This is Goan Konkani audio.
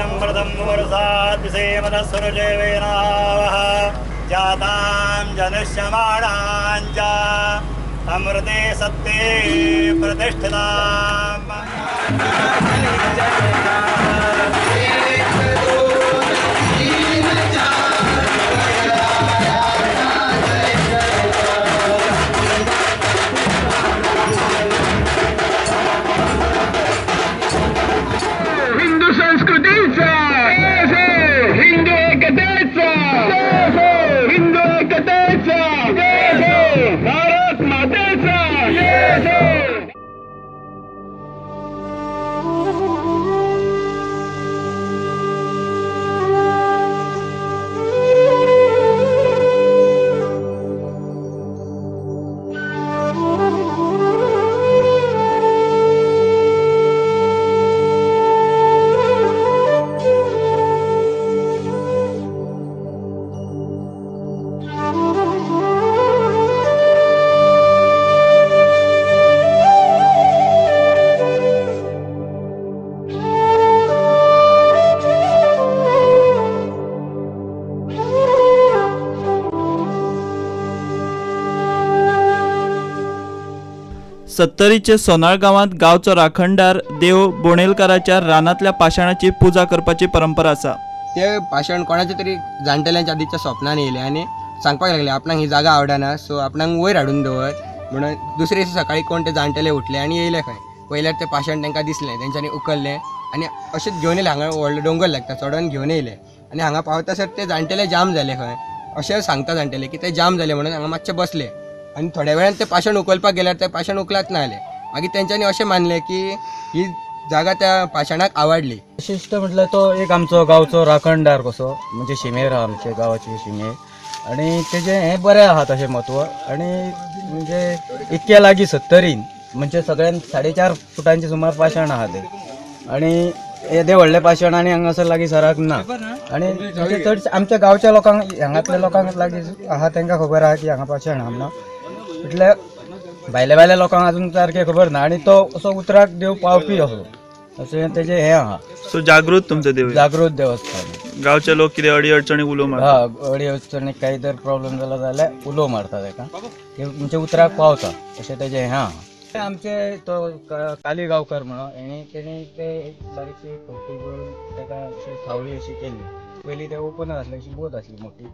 मङ्गलं व्रतं जातां जनिष्यमाणां च अमृते सत्ये प्रतिष्ठिताम्। हिंदू संस्कृतीचा, हिंदू एकतेचा, हिंदू एकतेचा, भारत मातेचा। सत्तरीचे सोनाळ गांवांत गांवचो राखणदार देव बोणेलकाराच्या रानांतल्या पाशाणाची पुजा करपाची परंपरा आसा। ते पाशाण कोणाच्या तरी जाणटेल्यांच्या आदीच्या स्वप्नान येयले आनी सांगपाक लागले आपणाक ही जागा आवडना, सो आपणाक वयर हाडून दवर म्हणून। दुसरे दिसा सकाळी कोण ते जाणटेले उठले आनी येयले खंय, पयल्यार ते पाशाण तांकां दिसलें, तेंच्यांनी उखल्लें आनी अशेंच घेवन येयले। हांगा व्हडलो दोंगर लागता चडोन घेवन येयले आनी हांगा पावतासर ते जाणटेले जाम जाले खंय, अशें सांगता जाणटेले की ते जाम जाले म्हणून हांगा मातशे बसले आनी थोड्या वेळान ते पाशाण उखलपाक गेल्यार ते पाशाण उखलात ना जालें। मागीर तेंच्यांनी अशें मानलें की ही जागा त्या पाशाणाक आवडली। विशिश्ट म्हटल्यार तो एक आमचो गांवचो राखणदार कसो, म्हणजे शिमेर आहा आमच्या गांवाची शिमेर, आनी तेजें हें बरें आहा तशें म्हत्व। आनी म्हणजे इतक्या लागीं सत्तरीन म्हणजे सगळ्यान 4.5 फुटांचे सुमार पाशाण आहा तें, आनी येदें व्हडलें पाशाण आनी हांगासर लागीं सराक ना। आनी चड आमच्या गांवच्या लोकांक, हांगांतल्या लोकांक लागीं आहा तांकां खबर आहा की हांगा पाशाण आहा म्हणून, म्हटल्यार भायल्या भायल्या लोकांक अजून सारकें खबर ना। आनी तो असो उतराक देव पावपी असो अशें तेजें हें आहा। सो जागृत तुमचें देव, जागृत देवस्थान। गांवचे लोक कितें अडी अडचणी उलो मारता? हा, अडी अडचणी काही जर प्रॉब्लेम जाला जाल्यार उलो मारता ताका, म्हणजे उतराक पावता अशें तेजें हें आहा। आमचे तो काली गांवकर म्हणून हेणी तेणी ते बारीकशी खोपटी करून ताका अशी सावळी अशी केली। पयलीं ते ओपन आसलें, अशी बोत आसली मोठी,